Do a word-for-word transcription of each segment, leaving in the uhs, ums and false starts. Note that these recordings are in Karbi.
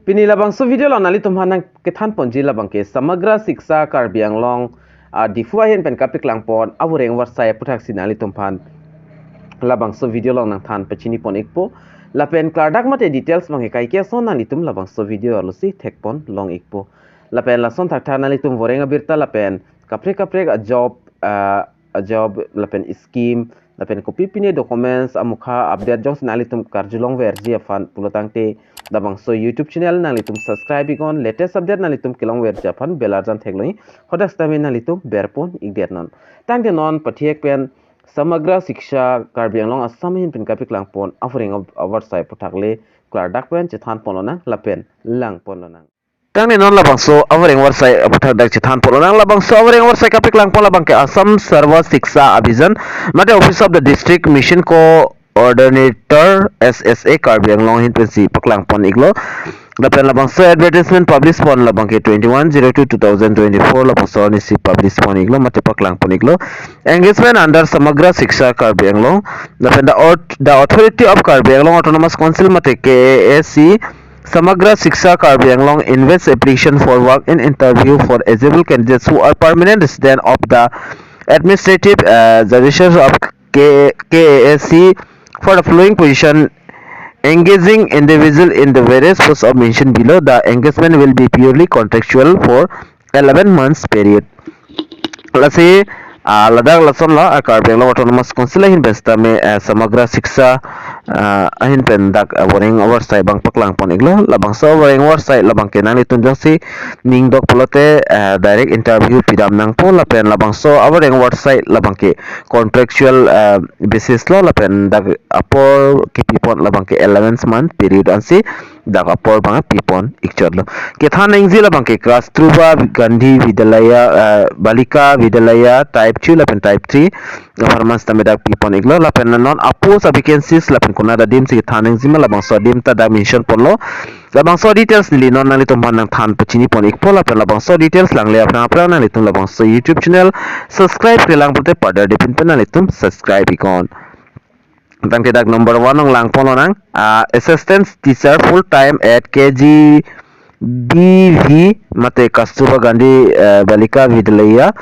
Pini labangso video along nanglitum aphan nangkethan ponji labangke Samagra Shiksha Karbi Anglong, ah, Diphu ahin pen kapaklang pon avoreng avarsai aputhaksi nanglitum aphan labangso video along nangthan pachini pon ikpo. Lapen klardak mate details abangke kaike ason nanglitum labangso video arlosi thek pon long ikpo. Lapen lason thaktha nanglitum voreng abirta lapen kaprek kaprek a-job, ah, a-job lapen scheme lapen kopi pine documents amukha update jongsi nanglitum karjulongverji aphan pulotangte labangso YouTube channel nanglitum subscribe iknon, latest update nanglitum kelongverji aphan bell arjan theklong, hadak sitame nanglitum ber pon ikdet non. Tangte non pathek pen Samagra Shiksha Karbi Anglong Assam ahin pen kapaklang pon avoreng avarsai aputhak le klardak pen chethan pon lonang lapen lang pon lonang. Tangte non labangso avoreng avarsai aputhak dak chethan pon lonang. Labangso avoreng avarsai kapaklang pon labangke Assam Sarva Shiksha Abhiyan mate Office of the District Mission Coordinator, S S A, Karbi Anglong ahin pensi paklang pon iklo. Lapen labangso advertisement publish pon labangke twenty-one zero two two thousand twenty-four labangso arnisi publish pon iklo mate paklang pon iklo. Engagement under Samagra Shiksha Karbi Anglong. Lapen the, aut- the authority of Karbi Anglong Autonomous Council mate K A A C, Samagra Shiksha Karbi Anglong invites application for walk-in interview for eligible candidates who are permanent resident of the administrative, uh, jurisdiction of K- K A A C for the following position: engaging individual in the various posts of mentioned below. The engagement will be purely contractual for eleven months period. Lasi, ah, ladak lasonlo, ah, Karbi Anglong Autonomous Council ahin pen sitame, ah, Samagra Shiksha, ah, ahin pen dak, ah, avoreng avarsai abang paklang pon iklo. Labangso avoreng avarsai labangke nanglitum jongsi ning dok pulote, ah, direct interview pidam nangpo lapen labangso avoreng avarsai labangke contractual, ah, basis lo lapen dak apor kepi pon labangke eleven month period ansi dak apor abang pi pon ikchotlo. Kethan nangji labangke Kasturba Gandhi Vidyalaya, eh, Balika Vidyalaya type two lapen type three apharman sitame dak pi pon iklo. Lapen non a-post a-vacancies lapen konat adim si kethan nangji ma labangso adim ta dak mention ponlo. Labangso details neli non nanglitum aphan nangthan pachini pon ikpo lapen labangso details langle aphrang aphrang nanglitum labangso YouTube channel subscribe klemkle lang pulote pada depin pen nanglitum subscribe iknon. Tangte dak number one along lang pon lonang, ah, assistant teacher full time at K G B V mate Kasturba Gandhi, eh, Balika Vidyalaya,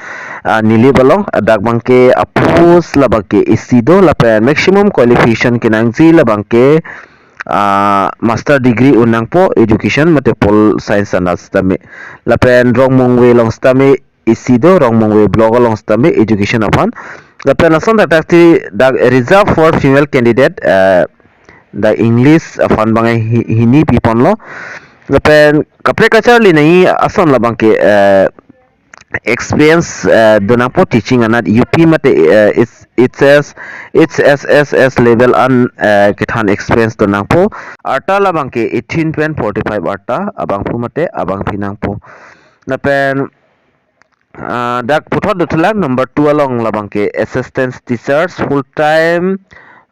ah, Nilip along, dak abangke a-post labangke isi do lapen maximum qualification kenangji labangke, ah, master degree un nangpo education mate pol science anat sitame. Lapen Rongmongve along sitame isi do, Rongmongve block along sitame education aphan. Lapen lason dak dak ti dak reserve for female candidate, eh, dak English aphan abang hi- hini pi ponlo. Lapen kaprek kacharli nangji ason labangke, eh, experience, eh, do nangpo teaching anat U P mate, eh, H S, H S S S level an, eh, kethan experience do nangpo. Arta labangke eighteen pen forty-five arta abangphu mate abangpi nangpo. Lapen, ah, dak puthot dothulang number two along labangke assistant teachers full time,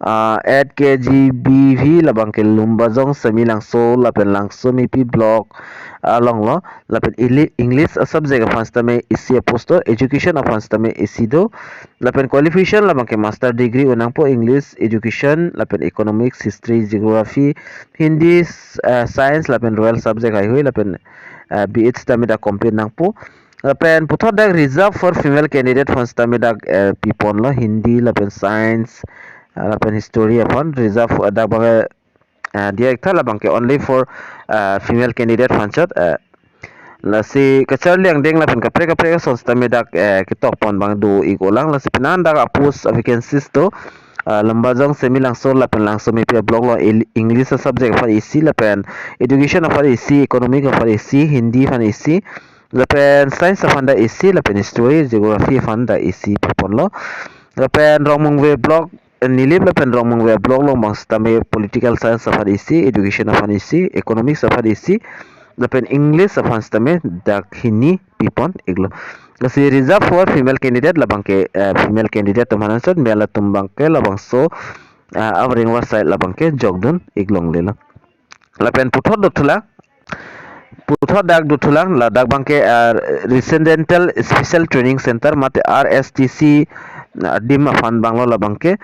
ah, at K G B V labangke Lumbajong, Semelangso lapen Langsomepi block alonglo. Lapen ili- English a-subject aphan sitame isi a-post do, education aphan sitame isi do. Lapen qualification labangke master degree un nangpo English education lapen economics, history, geography, Hindi, s- ah, science lapen rural subject haihui lapen, ah, B Ed sitame dak complete nangpo. Lapen puthot dak reserve for female candidate aphan sitame dak, eh, pi ponlo Hindi lapen science, ah, lapen history aphan reserve, ah, dak abang, ah, diya iktha labangke only for, ah, female candidate aphan chot, ah, lasi kacharli angdeng lapen kaprek kaprek ason sitame dak, eh, ketok pon abang do ik-olang. Lasi penan dak a-post a-vacancies do, ah, Lumbajong, Semelangso lapen Langsomepi a-block along il- English a-subject aphan isi lapen education aphan isi, economic aphan isi, Hindi aphan isi, lapen science aphan ta isi, lapen history, geography aphan ta isi pi ponlo. Lapen Rongmongve block, Nilip lapen Rongmongve block along abang sitame political science aphan isi, education aphan isi, economics aphan isi, lapen English aphan sitame dak hini pi pon iklo. Lasi reserve for female candidate labangke, eh, female candidate atum aphan ansot, male atum abangke labangso, ah, avoreng avarsai labangke jokdun ik longlelo. Lapen puthot dothulang, puthot dak dothulang, ladak abangke, ah, Residential Special Training Center mate R S T C, ah, adim aphan abanglo labangke.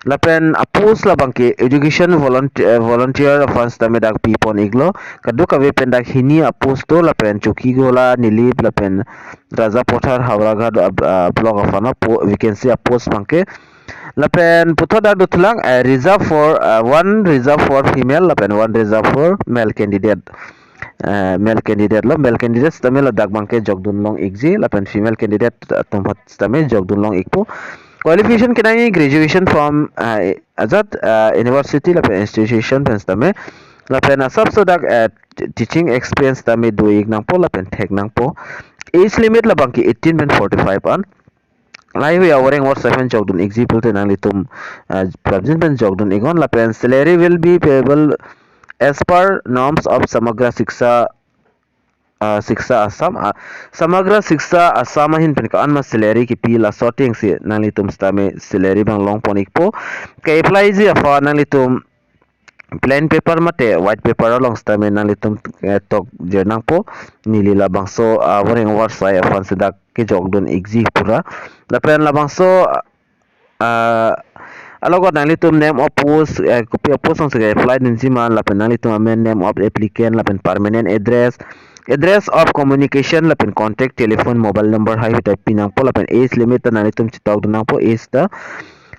Lapen a-post labangke education volunteer, volunteer aphan sitame dak pipon iklo. Kadokave pen dak hini a-post do, lapen Chokihola, Nilip lapen Rajapathar, Howraghat, uh, uh, block aphan a-po-, vacancy a-post abangke. Lapen puthot dak dothulang, uh, reserve for, uh, one reserve for female lapen one reserve for male candidate. Uh, male candidate lo, male candidate sitame ladak abangke jokdun long ikji, lapen female candidate, uh, atum aphan sitame jokdun long ikpo. Qualification kenangji graduation from, uh, ajat, uh, university lapen institution pen sitame. Lapen asapso dak, uh, t-, teaching experience sitame do ik nangpo lapen thek nangpo. Age limit labangke eighteen pen forty-five an. Lahaihui avoreng avarsai pen jokdun ikji pulote nanglitum, uh, prapjin pen jokdun iknon. Lapen salary will be payable as per norms of Samagra Shiksha, uh, Shiksha Assam. Uh, Samagra Shiksha Assam ahin pen ko-an ma salary kipi, laso atengsi nanglitum sitame salary abang longpon ikpo. Ke-applyji aphan nanglitum plain paper mate white paper along sitame nanglitum, eh, tokjir nangpo. Neli labangso, ah, avoreng avarsai aphansi dak kejokdun ikji pura. Lapen labangso, ah, alogot nanglitum name of post, eh, kopi a-post alongsi ke-apply dunji ma, lapen nanglitum amen, name of applicant, lapen permanent address, address of communication, lapen contact telephone, mobile number, hai hita pi nangpo. Lapen age limit ta nanglitum chetokdun nangpo, age ta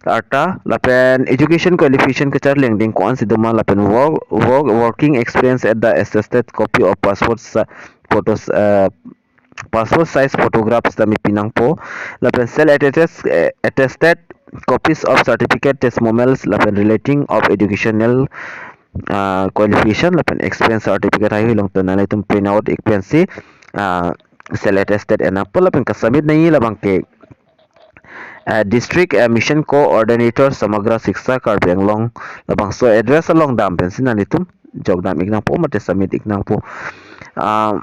arta. Lapen education qualification kacharli angdeng ko-ansi doma, lapen work, work, working experience at the attested copy of passport si-, photos, uh, passport size photographs sitame pi nangpo. Lapen self attested, eh, attested copies of certificate, testimonials, lapen relating of educational, uh, qualification lapen experience certificate, lahaihui along ta nanglitum print out ik pensi, uh, self attested en nangpo. Lapen ka-submit nangji labangke, uh, District, uh, Mission Coordinator Samagra Shiksha Karbi Anglong, labangso address along dam pensi nanglitum jokdam ik nangpo mate submit ik nangpo. Uh,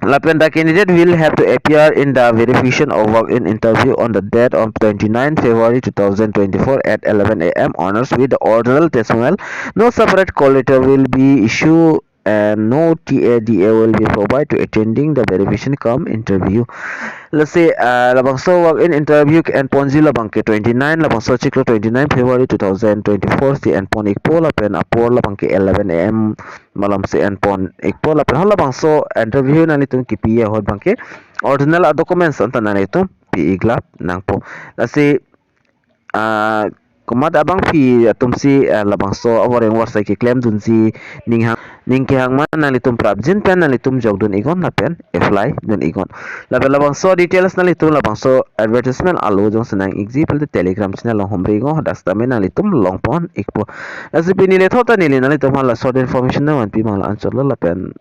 lapen the candidate will have to appear in the verification of walk-in interview on the date of twenty-nine February two thousand twenty-four at eleven A M, honors with the original testimonial. No separate call letter will be issued and no T A D A will be provided to attending the verification cum interview. Lasi, uh, labangso walk-in interview ke-enponji labangke twenty-nine, labangso achiklo twenty-nine February two thousand twenty-four si enpon ikpo, lapen apor labangke eleven A M malomsi enpon ikpo. Lapen halabangso interview nanglitum kipi ahut abangke original a-documents anta nanglitum pi iklap nangpo. Lasi, ah, komat abangpi atumsi, ah, labangso avoreng avarsai keklem dunji, ninghang, ning kehang ma, nanglitum prapjin pen nanglitum jokdun iknon lapen apply dun iknon. Lapen labangso details nanglitum labangso advertisement alo jongsi nang ikji pulote Telegram channel along humri iknon, hadak sitame nanglitum longpon ikpo. Lasi pini lethot ta neli nanglitum aphan la short information nangvanpi mang la-anchotlo, lapen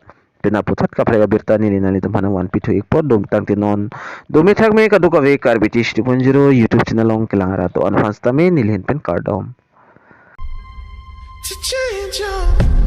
pini puthot kaprek abirta neli nanglitum aphan nangvanpi thu ikpo. Dum tangte non dumi thakme kadokave Karbi Tish two point zero YouTube channel along kelang ra do-an aphan sitame neli ahin pen kardom. To change your